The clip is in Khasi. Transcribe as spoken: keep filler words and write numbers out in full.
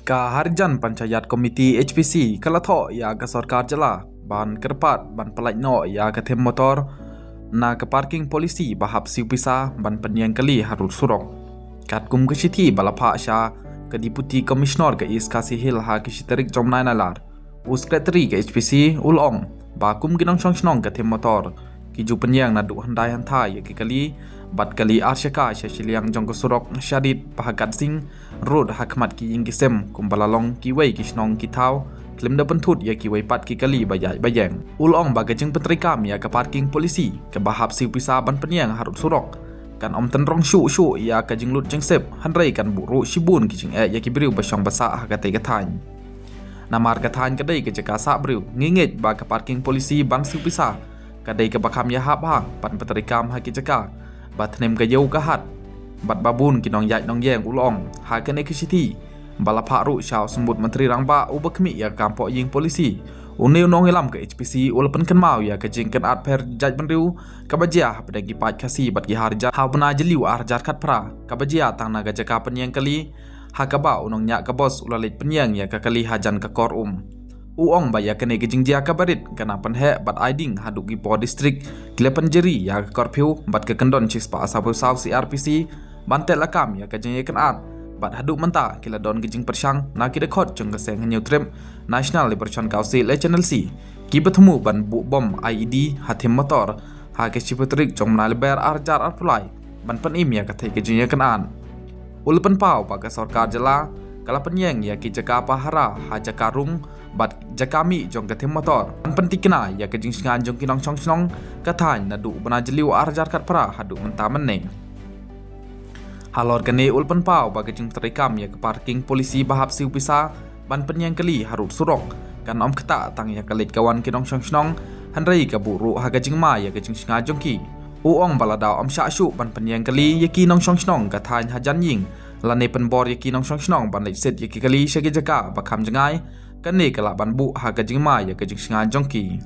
Ka Harijan Panchayat Committee H P C ka la thoh ïa ka sorkar jylla ban kyrpad ban pyllait noh ïa ka them motor na ka parking policy ba hap siew pisa ban pynïeng kali harud surok. Katkum ka shithi ba la phah sha ka Deputy Commissioner ka East Khasi Hills ha ka shi tarik jong u bnai Nailar, u Secretary ka H P C u la ong ba kum ki nongshong shnong ka them motor ki ju pynïeng naduh hyndai hynta ïa ki kali bad kali ar shaka sha shiliang jong ka surok Sharit Bhagat Singh Road ha khmat ki ïing ki sem kumba la long kiwei ki shnong ki thaw khlem da pynthut ïa kiwei pat ki kali ba ïaid ba ïeng. U la ong ba ka jingpyntreikam ïa ka parking policy kaba hap siew pisa ban pynïeng harud surok kan ym tynrong shuh shuh ïa ka jinglut jingsep, hynrei kan buh ruh shibun ki jingeh ïa ki briew ba shong ba sah ha katei ka thaiñ. Namar ka thaiñ ka dei ka jaka sah briew, ngi ngeit ba ka parking policy ban siew pisa ka dei kaba kham ïahap ha ban pyntreikam ha ki jaka ba thnem ka ïew ka hat bad ba bun ki nongïaid nongïeng, u la ong ha kane ka shithi ba la phah ruh sha u Symbud Myntri Rangbah uba khmih ïa ka kam pohïing policy. Une u nongïalam ka H P C u la pynkynmaw ïa ka jingkynad pher jaitbynriew kaba jia hapdeng ki paid Khasi bad ki Harijan ha u bnai Jylliew ar hajar khatphra, kaba jia tang na ka jaka pynïeng kali ha kaba u nongñiah ka bos u la leit pynïeng ïa ka kali hajan ka kor um. U ong ba ïa kane ka jingjia kaba rit ka nang pynheh bad ai ding haduh ki por district ki la pynjari ïa ka curfew bad ka kyndon shispah sawphew saw C R P C ban tehlakam ïa ka jingïakynad, bad haduh mynta ki la don ka jingpyrshang na ki dkhot jong ka seng Hynñiewtrep National Liberation Council, H N L C, kiba thmu ban buh bom I E D ha them motor ha ka shiphew tarik jong u bnai Lber ar hajar arphew lai ban pynim ïa katei ka jingïakynad. U la pynpaw ba ka sorkar jylla ka la pynïeng ïa ki jaka pahara ha jaka rung bad jaka mih jong ka them motor ban pyntikna ïa ka jingsngain jong ki nongshong shnong ka thaiñ naduh u bnai Jylliew ar hajar khatphra haduh mynta mynne. Halor kane u la pynpaw ba ka jingpyntreikam ïa ka parking policy ba hap siew pisa ban pynïeng kali harud surok kan ym ktah tang ïa ka leit ka wan ki nongshong shnong, hynrei ka buh ruh ha ka jingma ïa ka jingsngain jong ki. U ong ba lada ym shah shuh ban pynïeng kali ïa ki nongshong shnong ka thaiñ hajan ïing lane pynbor ïa ki nongshong shnong ban leit siat ïa ki kali sha ki jaka ba kham jngai, kane ka lah ban buh ha ka jingma ïa ka jingsngain jong ki.